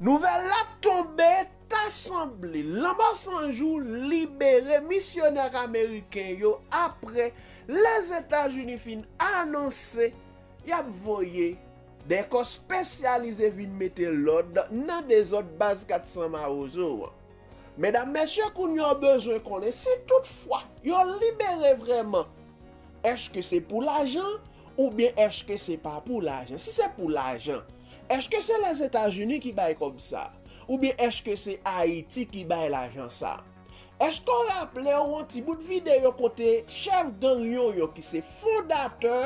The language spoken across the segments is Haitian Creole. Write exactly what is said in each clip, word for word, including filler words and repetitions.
Nouvèl la tonbe, ta sanble Lanmò San Jou libere misyonè ameriken yo apre Lèzetazini fin anonse y ap voye de kò espesyalize vin mete lòd nan dezòd baz kat san Mawozo an. Medam, mesye, kounye a w bezwen konnen si toutfwa yo libere vrèman, èske se pou lajan oubyen èske se pa pou lajan? Si se pou lajan, èske se Lèzetazini ki bay kòb sa? Oubyen èske se Ayiti ki bay lajan sa? Èske w raple w yon ti bout videyo kote chèf gang Yonyon ki se fondatè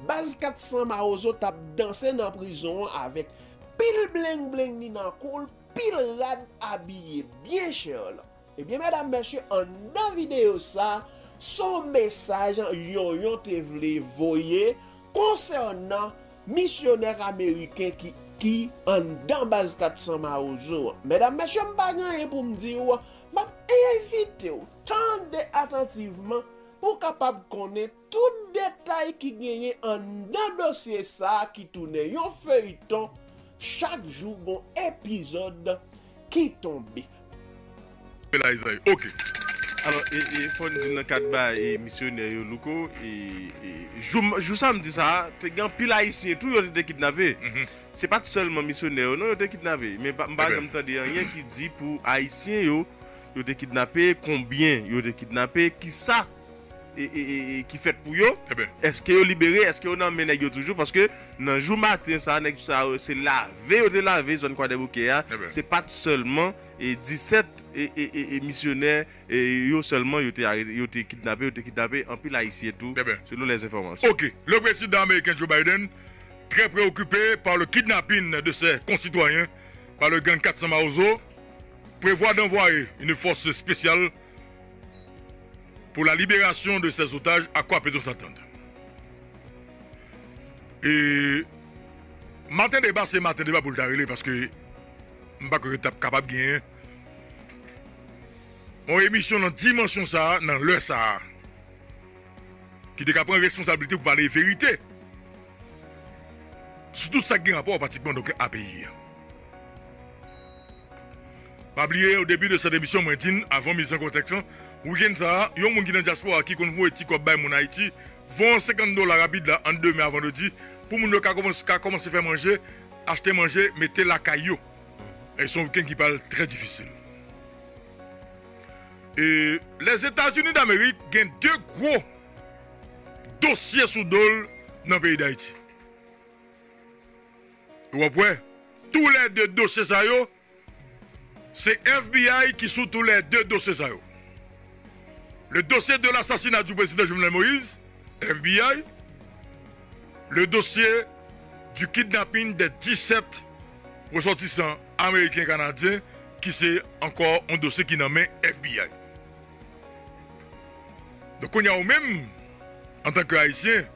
baz kat san Mawozo t ap danse nan prizon an avèk pil bleng bleng ni nan kou l, pil rad abiye byen chè la? Ebyen, medam, mesye, anndan videyo sa, se yon mesaj Yonyon te vle voye konsènan misyonè ameriken ki, ki anndan baz kat san Mawozo an. Medam, mesye, m pa gen anyen pou m di w, m ap envite w tande atantivman pou w kapab konnen tout detay ki genyen anndan dosye sa a ki tounen yon feyton. Chak jou gon epizòd ki tonbe. Pe la Izrayèl. Ok. Alò, e, e, fò n di nan kad ba e, misyonè yo, Louko, e, e, jou, jou samdi sa a, te gen anpil Ayisyen tou yo te, te kidnape. Se pa t sèlman misyonè yo, non, yo te kidnape. Men pa, m pa janm tande anyen ki di pou Ayisyen yo, yo te kidnape, konbyen yo te kidnape, kisa e, e, e, e, ki fèt pou yo? Èske yo libere? Èske yo nan men nèg yo toujou? Paske nan jou maten sa, nèg sa yo, se lave yo te lave zòn Kwadèboukè a. Se pa t sèlman e, disèt e, e, e, e, misyonè e, yo sèlman yo te, are- yo te kidnape, yo te kidnape anpil Ayisyen tou, selon lèzenfòmasyon. Ok. Le président américain Joe Biden, très préoccupé par le kidnapping de ses concitoyens par le gang quatre cents Mawozo, prévoit d'envoyer une force spéciale pour la libération de ces otages, à quoi peut-on s'attendre? E maten deba se maten deba pou l ta rele, paske m pa kwè ke t ap kapab genyen yon emisyon nan dimansyon sa a, nan lè sa a, ki te ka pran responsablite pou pale verite sou tout sa ki gen rapò pratikman donk a peyi a. Pa bliye, o debi de sèt emisyon, mwen di n, avan miz an kontèks lan, wikenn sa a, yon moun ki nan dyaspora ki konn voye ti kòb bay moun Ayiti, voye yon senkant dola rapid la ant demen a vandredi, pou moun yo ka kòmanse, ka kòmanse fè manje, achte manje, mete lakay yo. E se yon wikenn ki pral trè difisil. E Lèzetazini Damerik gen de gwo dosye sou do l nan peyi Dayiti. W ap wè, toulède dosye sa yo, se FBI ki sou toulède dosye sa yo. Le dossier de l'assassinat du président Jovenel Moïse, FBI. Le dossier du kidnapping des dix-sept ressortissants américains et canadiens, ki se ankò yon dosye ki nan men FBI. Donk, kounye a ou menm, antanke Ayisyen,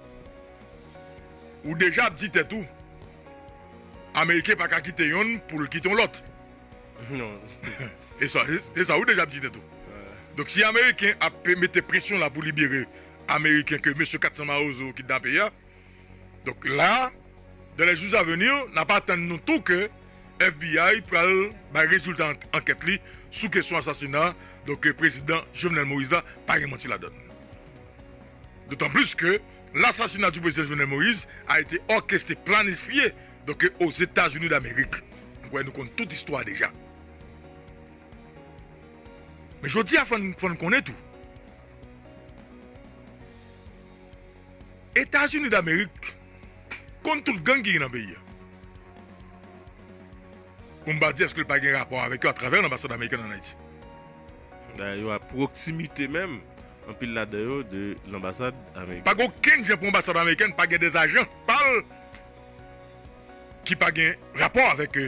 ou deja ap di tèt ou, Ameriken pa ka kite yonn pou l kite yon lòt. Non. E sa, e sa ou deja ap di tèt ou. Donk, si Ameriken ap pe- mete presyon la pou libere Ameriken ke mesye kat san Mawozo kidnape a, donk la, dans les jours à venir, n ap atann nou tou ke FBI pral bay rezilta an- ankèt li sou kesyon asasina donk prezidan Jovenel Moïse la, pa gen manti ladan l. D'autant plus que l'assassinat du président Jovenel Moïse a été orchestré, planifié donc aux États-Unis d'Amérique. Donk, nou konn tout istwa deja. Men jodi a, fò n fò n konnen tou, Etazini Damerik konn tout gang ki gen nan peyi a. Pou m pa di èske l pa gen rapò avèk yo atravè lanbasad amerikèn ann Ayiti. Dayè, yo a pwoksimite menm, anpil ladan yo, de lanbasad amerikèn. Pa gen okenn jan pou anbasad amerikèn pa gen de ajan pa l ki pa gen rapò avèk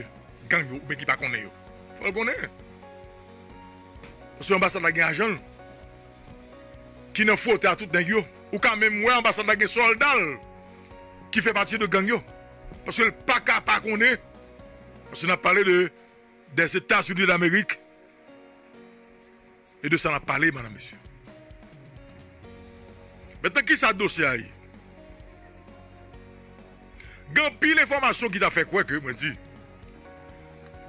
gang yo oubyen ki pa konnen yo. Fò l konnen. Paske anbasad la gen ajan l ki nan fwote a tout nèg yo. Ou ka menm wè anbasad la gen sòlda l ki fè pati de gang yo. Paske l pa ka pa konnen. Paske n ap pale de des États-Unis d'Amérique. E de sa n ap pale, madanm, mesye. Mentnan, kisa dosye a ye? Gen anpil enfòmasyon ki ta fè kwè ke, mwen di,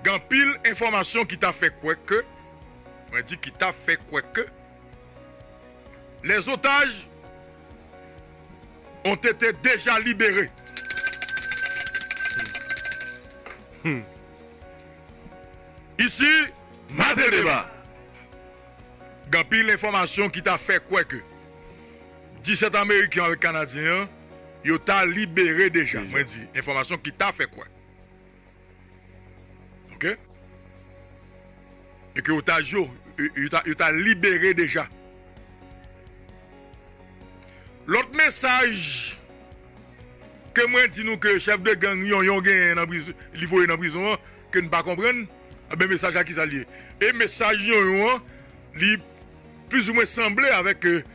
Gen anpil enfòmasyon ki ta fè kwè ke, mwen di ki ta fè kwè ke, les otages ont été déjà libérés. Isi, Maten Deba. Gen anpil enfòmasyon ki ta fè kwè ke disèt Ameriken avèk Kanadyen an, yo ta libere deja. Deja. Mwen di, enfòmasyon ki ta fè kwè. Oke? E ke otaj yo, yo, yo ta, yo ta libere deja. Lòt mesaj ke mwen di nou ke chèf de gang Yonyon genyen nan prizon, li voye nan prizon an, ke n pa konprann, enben mesaj la ki sa l ye? E mesaj Yonyon an, li plizoumwen sanble avèk, e,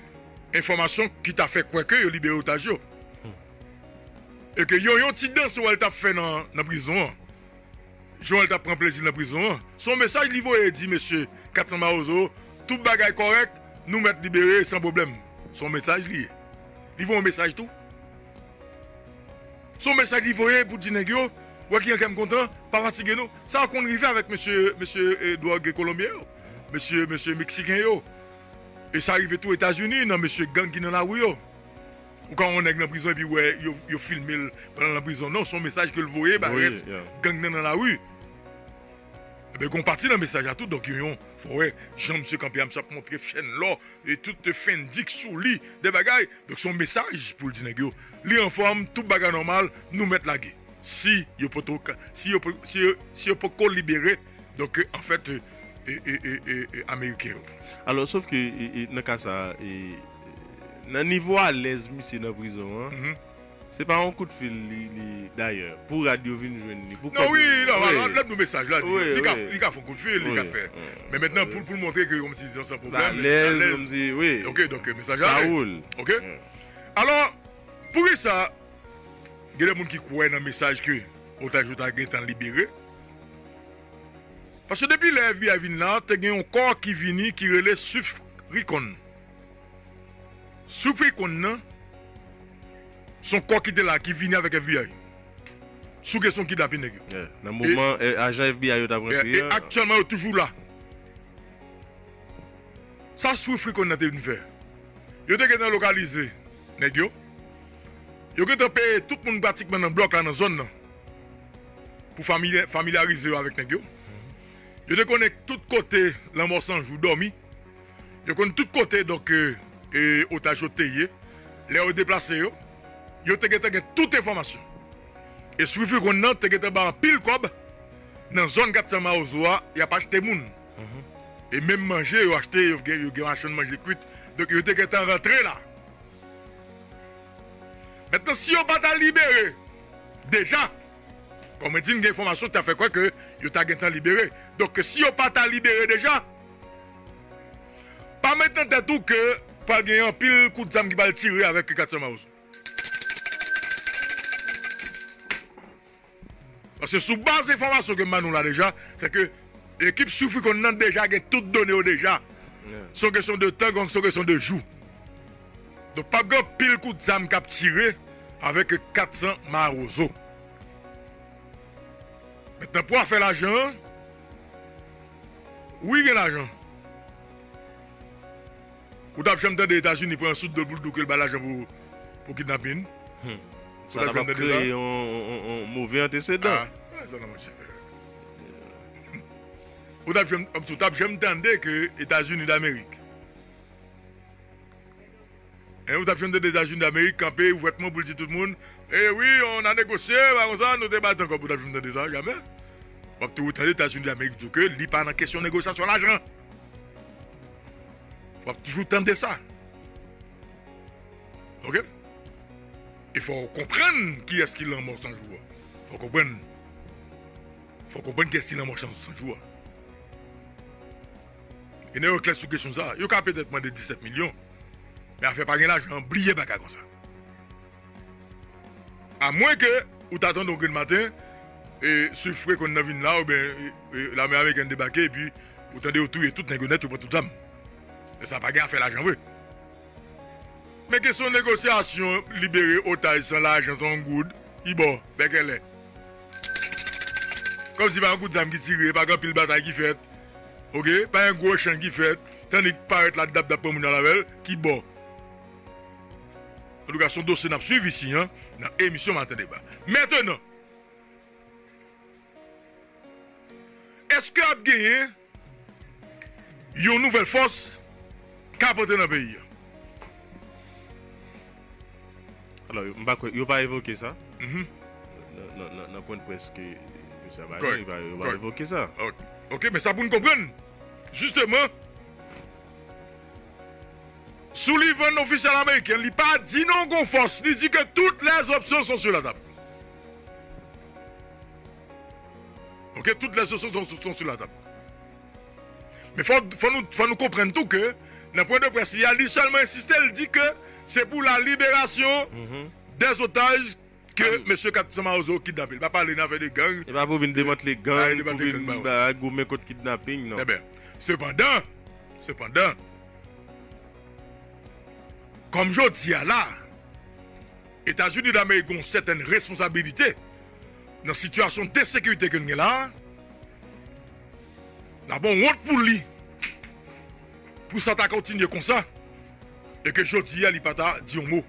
enfòmasyon ki ta fè kwè ke yo libere otaj yo. E ke Yonyon ti dans wè l t ap fè nan, nan prizon an. Jan l t ap pran plezi nan prizon an. Se yon mesaj li voye di mesye Katsan Mawozo, tout bagay kòrèk, nou mèt libere san pwoblèm. Se yon mesaj li ye. Li voye yon mesaj tou. Se yon mesaj li voye pou di nèg yo, wè kijan kè m kontan, pa fatige nou. Sa konn rive avèk mesye, mesye, e, dwòg kolonbyen yo, mesye, mesye meksiken yo. E sa rive tou Etazini, nan mesye gang ki nan lari yo. Ou ka wè yon nèg nan prizon epi wè yo, yo filme l pandan l nan prizon. Non, se yon mesaj ke l voye ba rès gang nan nan lari. Ebyen, gon pati nan mesaj la tou, donk, yo, yon, fò wè jan misye kanpe a, misye ap montre chèn lò, e tout fendik sou li, de bagay. Donk, se yon mesaj pou l di nèg yo, li anfòm, tout bagay nòmal, nou mèt lage. Si yo poko, si yo, si yo, si yo poko libere, donk, anfèt, e, e, e, e, e, Ameriken yo. Alò, sof ke, e, e, nan ka sa, e, nan nivo alèz misye nan prizon an, se pa yon kout fil li, li, dayè, pou rad yo vin jwenn li, pou kòb yo vin jwenn li. Non, wi, non, lè n nou mesaj la, di, li ka, li ka fè yon kout fil, li ka fè. Men mentnan, pou, pou l montre ke kòmsi se yon san pwoblèm, li alèz, kòmsi, wi. Oke, donk, mesaj la, sa woul. Oke? Alò, poukisa gen de moun ki kwè nan mesaj ke otaj yo ta gentan libere? Paske depi lè F B I vin la, te gen yon kò ki vini ki rele Swift Recon. Swift Recon nan, se yon kò ki te la, ki vini avèk F B I. Sou kesyon kidnapin nèg yo. Yeah. Nan moman, e, ajan F B I yo t ap rantre a. E aktyèlman, yo toujou la. Sa Swift Recon nan te vin fè? Yo te gentan lokalize nèg yo. Yo gentan peye tout moun pratikman nan blòk la, nan zòn nan, pou familya-, familyarize yo avèk nèg yo. Yo te konnen tout kote Lanmò San Jou dòmi. Yo konn tout kote, donk, e, e, otaj yo te ye. Lè yo deplase yo, yo te gentan gen tout enfòmasyon. E Swift Recon nan te gentan bay anpil kòb nan zòn Katsan Mawozo a, y ap achte moun. E menm manje yo achte, yo gen, yo gen machann manje kwit. Donk, yo te gentan rantre la. Mentnan, si yo pa ta libere deja, kòm mwen di, n gen enfòmasyon ki ta fè kwè ke yo ta gentan libere. Donk, si yo pa ta libere deja, pa met nan tèt ou ke pral gen anpil kout zam ki pral tire avèk Katsan Mawozo. Paske sou baz enfòmasyon ke m ba nou la deja, se ke ekip Swift Recon nan deja gen tout done yo deja. Yeah. Se yon kesyon de tan, se yon kesyon de jou. Donk, p ap gen anpil kout zam k ap tire avèk Katsan Mawozo. Mentnan, pou afè lajan an, wi, gen lajan. Ou t ap janm tande Etazini pran yon sout dlo pou l di w ke l bay lajan pou, pou kidnapin? Hmm. Ou t ap janm tande sa? Sa t ap kreye yon, yon, yon, yon move antesedan. Ah, sa nan, monchè. Ou t ap janm, ou t ap janm tande ke Etazini Damerik. Hein, ou t ap janm tande Etazini Damerik kanpe ouvètman pou l di tout moun, eh wi, on a négocié, pa konsa, nou te bat ankò, ou t ap janm tande sa, jamè. W ap toujou tande Etazini Damerik di w ke li pa nan kesyon negosyasyon lajan. W ap toujou tande sa. Oke? E fò w konprann kiyès ki Lanmò San Jou a. Fò w konprann. Fò w konprann kiyès ki Lanmò San, San Jou a. E nèg yo klè sou kesyon sa. Yo ka petèt mande disèt milyon. Men afè pa gen lajan, bliye bagay konsa. Amwen ke ou ta tande yon grenn maten, e, Swift Recon nan vin la, oubyen, e, e, lame amerikèn debake, epi ou tande yo touye tout nèg yo nèt, yo pran tout zam. Men sa pa gen afè lajan vre. Men kesyon negosyasyon, libere otaj san lajan, san yon goud, i bò, bèkèlè. Kòmsi pa yon kout zam ki tire, pa gen anpil batay ki fèt. Oke? Pa gen gwo echanj ki fèt. Tandik parèt la, dap dap pran moun nan avè l, ki bò? Antouka, se yon dosye n ap swiv isi an, nan emisyon Maten Deba. Mentenan, èske ap genyen yon nouvèl fòs k ap antre nan peyi a? Alò, m pa kwè, yo pa evoke sa. Nan pwen de près ke misye ap ale, yo pa evoke sa. Ok, men sa pou n konprann. Jisteman, Sullivan, ofisyèl ameriken, li pa di non gon fòs, li di ke toutes les options sont sur la table. Ok, toutes les options sont, sont sur la table. Men fò, fò, nou, fò nou konprann tou ke nan pwen de près li a, li sèlman ensiste, li di ke se pou la liberasyon des otages ke mesye Catherine Mawozo kidnape. Li pa pale nan afè de gang. E pa pou vin demantle gang, pou vin goumen kont kidnaping, non. Eben, sepandan, sepandan, kòm jodi a la, Etazini Damerik gen yon sètèn responsabilite nan sitiyasyon de sekirite ke n gen la a. L ap yon wont pou li pou sa ta kontinye konsa e ke jodi a li pa ta di yon mo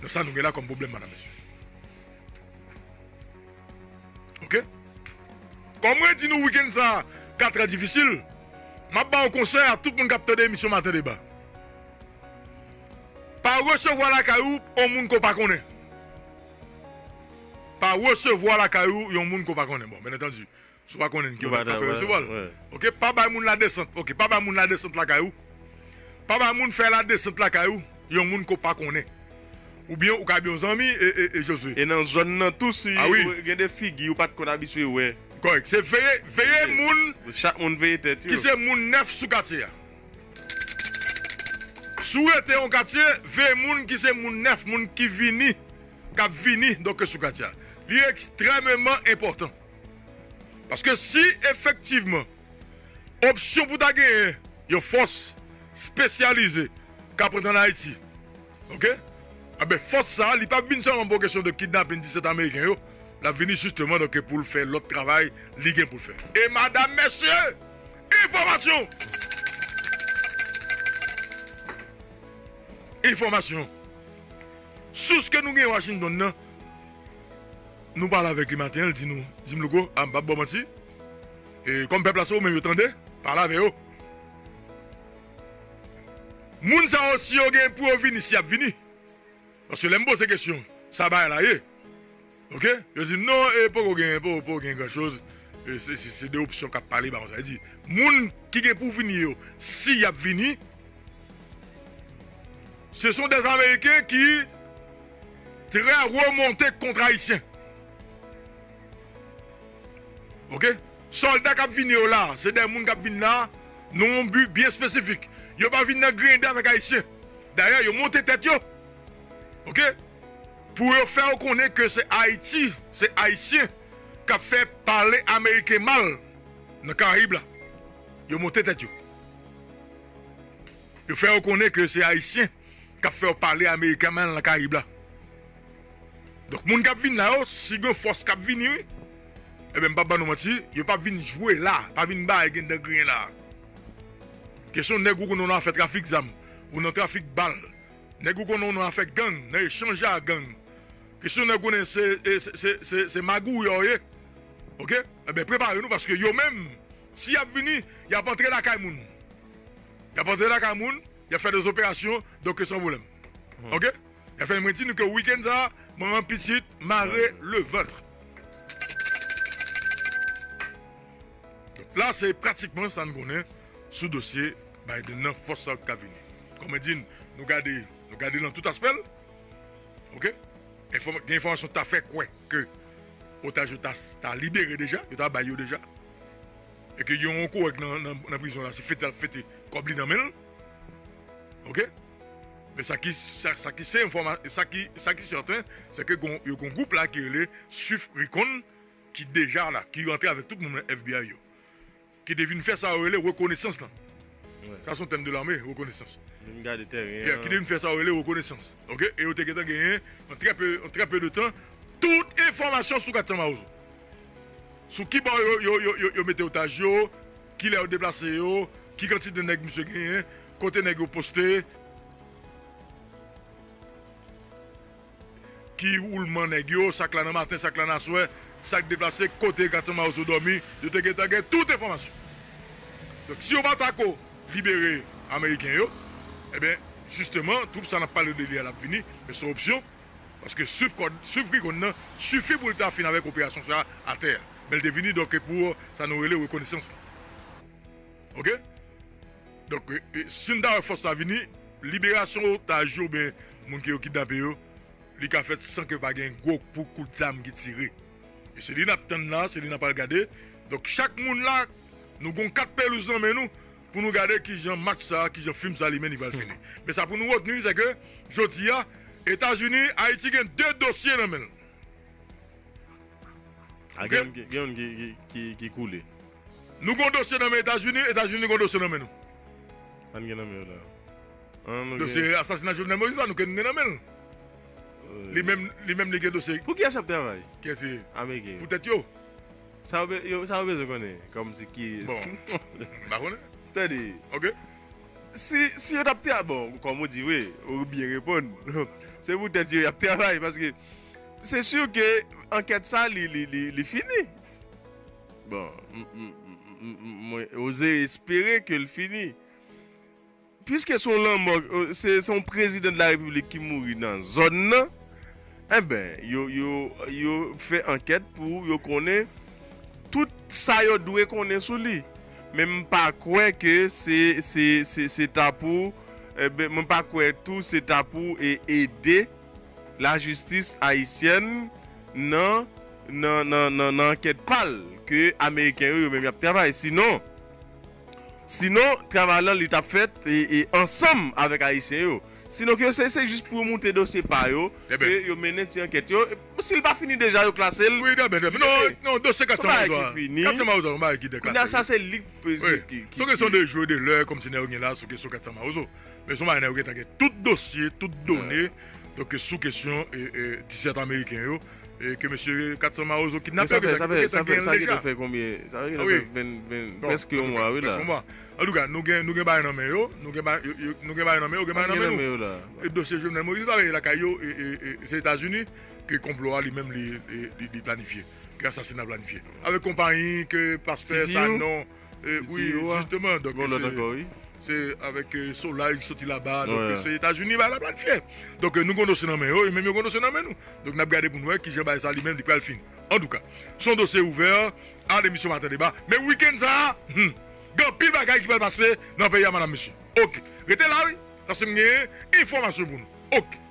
nan sa nou gen la kòm pwoblèm, madam, mesye. Ok? Kòm mwen di nou wikenn sa a ka trè difisil, m ap ba yon konsèy a tout moun k ap tande emisyon Maten Deba. Pa resevwa lakay ou yon moun ke w pa konnen. Pa resevwa lakay ou yon moun ke w pa konnen. Bon, byen antandi, si w pa konnen ki w pa ka fè resevwa l. Ok, pa bay moun la desant. Ok, pa bay moun la desant lakay ou. Pa bay moun fè la desant lakay ou yon moun ke w pa konnen. Oubyen ou ka gen yon zanmi e, e, e Jozwe. E nan zòn nan tou, si ah, wi. Gen de figi ou pa t konn abitye wè. Kòrèk. Se veye, veye moun. Chak moun veye tèt yo. Ki se moun nèf sou katye a. Si w rete yon katye, veye moun ki se moun nèf, moun ki vini, k ap vini, donk, sou katye a. Li ekstrèmeman enpòtan. Paske si efektivman, opsyon pou ta genyen yon fòs espesyalize k ap rantre ann Ayiti, ok? Enben, fòs sa a, li p ap vin sèlman pou kesyon de kidnapin disèt Ameriken yo. L ap vini jisteman, donk, pou l fè lòt travay li gen pou l fè. E madam, mesye, enfòmasyon! Enfòmasyon. Sous ke nou gen Washington nan, nou pale avèk li maten an, li di nou, di m, Louko, a, m p ap ba w manti. E kòm pèp la se ou menm yo tande, pale avè yo. Moun sa yo, si yo gen pou yo vini, si y ap vini. Paske lè m poze kesyon, sa bagay la ye. Ok? Yo di m, non, e poko gen, poko, poko gen gran choz. E se, se, se de opsyon k ap pale, ba konsa. Li di, moun ki gen pou vini yo, si y ap vini, ce sont des Américains qui très remontés contre Haïtiens. Ok? Sòlda k ap vini yo la, se de moun k ap vin la, nan yon bi byen espesifik. Yo pa vin nan griyen de avèk Ayisyen. Dayè, yo monte tèt yo. Ok? Pou yo fè w konnen ke se Ayiti, se Ayisyen k ap fè pale Ameriken mal nan Karayib la. Yo monte tèt yo. Yo fè w konnen ke se Ayisyen k ap fè w pale Ameriken mal nan Karayib la. Donk, moun k ap vin la yo, si gen fòs k ap vini, wi, ebyen, m p ap ban nou manti, yo p ap vin jwe la, pa vin bay gen dan griyen la. Kesyon nèg ou konnen w nan afè trafik zam, ou nan trafik bal. Nèg ou konnen w nan afè gang, nan echanj a gang. Kesyon nèg ou konnen se, e, se, se, se, se magouyè w ye. Ok? Ebyen, prepare nou paske yo menm, si y ap vini, y ap antre lakay moun. Y ap antre lakay moun, y ap fè de operasyon, donk san pwoblèm. Ok? Y ap fè mwen di nou ke wikenn sa a, manman pitit mare le vant. Donk la, se pratikman sa n konnen sou dosye Biden nan, fòs sa yo k ka vini. Kòm mwen di n, nou gade, nou gade l nan tout aspè l. Ok? Enfòm-, gen enfòmasyon ta fè kwè ke otaj yo ta, ta libere deja, yo ta bay yo deja. E ke yon kòrèk nan, nan, nan prizon la, se fete l ap fete kòb li nan men l. Ok? Men sa ki, sa, sa ki se enfòma-, sa ki, sa ki sèten, se ke gon, yo gon gwoup la ki rele Swift Recon, ki deja la, ki rantre avèk tout moun nan F B I yo. Ki te vin fè sa yo rele rekonesans lan. Sa se yon tèm de lame, rekonesans. Vin gade teren an. Ki te vin fè sa yo rele rekonesans. Ok? E yo te gentan genyen, an trè pe, an trè pe de tan, tout enfòmasyon sou Catherine Mawozo. Sou ki bò yo, yo, yo, yo, yo mete otaj yo, kilè yo deplase yo, ki kantite nèg misye genyen, kote nèg yo poste, ki woulman nèg yo, sa k la nan maten, sa k la nan aswè, sa k deplase, kote Gatsan Mawozo dòmi, yo te gentan gen tout enfòmasyon. Donk, si yo pa ta ko libere Ameriken yo, ebyen, jisteman, twoup sa n ap pale de li a, l ap vini, men se yon opsyon, paske swiv kòd, swiv ki konn nan, sifi pou l ta fin avèk operasyon sa a atè a. Men l te vini, donk, pou sa nou rele rekonesans la. Oke? Donk, e, e, si n ta wè fòs la vini, liberasyon otaj yo, oubyen moun ke yo kidnape yo, li ka fèt san ke pa gen gwo pou kout zam ki tire. E se li n ap tann la, se li n ap al gade. Donk, chak moun la, nou gon kat pelouz nan men nou, pou nou gade kijan match sa, kijan fim sa li menm li pral fini. Men sa pou nou retni, se ke, jodi a, Etazini, Ayiti gen de dosye nan men l. A, oke? Gen youn ki, gen youn ki, ki, ki, ki koule. Nou gon dosye nan men Etazini, Etazini gon dosye nan men nou. Sa n gen nan men yo la? An, nou gen dosye asasina Jovenel Moïse la, nou ke nou gen nan men l. Wi. Li menm, li menm li gen dosye. Pou kiyès y ap travay? Kiyès se? Ameriken yo. Poutèt yo. Sa w be-, yo, sa w bezwen konnen, kòmsi ki. Bon, m pa konnen. Tande. Oke. Si, si yo t ap tra-, bon, kòm ou di, wi, ou byen reponn. Se poutèt yo y ap travay, paske se si ke ankèt sa, li, li, li, li fini. Bon, m, m, m, m, m, mwen oze espere ke l fini. Piske se yon lanmò, se, se yon prezidan de la repiblik ki mouri nan zòn nan, enben, yo, yo, yo fè ankèt pou yo konnen tout sa yo dwe konnen sou li. Men m pa kwè ke se, se, se, se ta pou, enben, mwen pa kwè tou se ta pou e, ede lajistis ayisyèn nan, nan, nan, nan, nan ankèt pa l ke Ameriken yo, yo menm y ap travay. Sinon, sinon, travay lan li t ap fèt e, e ansanm avèk Ayisyen yo. Sinon ke se, se jis pou yo moute dosye pa yo, ke yo mennen ti ankèt yo. E si l pa fini deja, yo klase l. Wi, trè byen, trè byen. Non, non, dosye Gatsan Mawozo a. Gatsan Mawozo a, yon bagay ki deklase. Kounye a, sa se li k, wi, ki, ki, se yon kesyon de jou e de lè, kòmsi nèg yo gen la, sou kesyon Gatsan Mawozo. Men se yon bagay nèg yo gentan gen tout dosye, tout done, donk, sou kesyon, e, e, disèt Ameriken yo, e, ke mesye Gatsan Mawozo kidnape yo gentan, yo gentan gen l deja. Sa fè konbyen? Sa fè gentan fè ven, ven, prèske yon mwa, wi, la. Prèske yon mwa. Antouka, nou gen, nou gen bagay nan men yo, nou gen bagay, yo, yo, nou gen bagay nan men yo, gen bagay nan men nou. E dosye Jovenel Moïse la, rete lakay yo, e, e, e, se Etazini ke konplo a li menm li, li, li, li planifye, ke asasina planifye. Avèk konpayi, ke pastè, sa non, e, wi, jisteman, donk, se, se avèk, e, Solay ki soti laba, donk, se Etazini bagay la planifye. Donk, e, nou gon dosye nan men yo, e menm yo gon dosye nan men nou. Donk, n ap gade pou n wè kijan bagay sa li menm li pral fini. Antouka, se yon dosye ouvè a lemisyon Maten Deba, men wikenn sa a, hmm, gen anpil bagay ki pral pase nan peyi a, madam, mesye. Oke, rete la, wi, paske m gen enfòmasyon pou nou. Oke.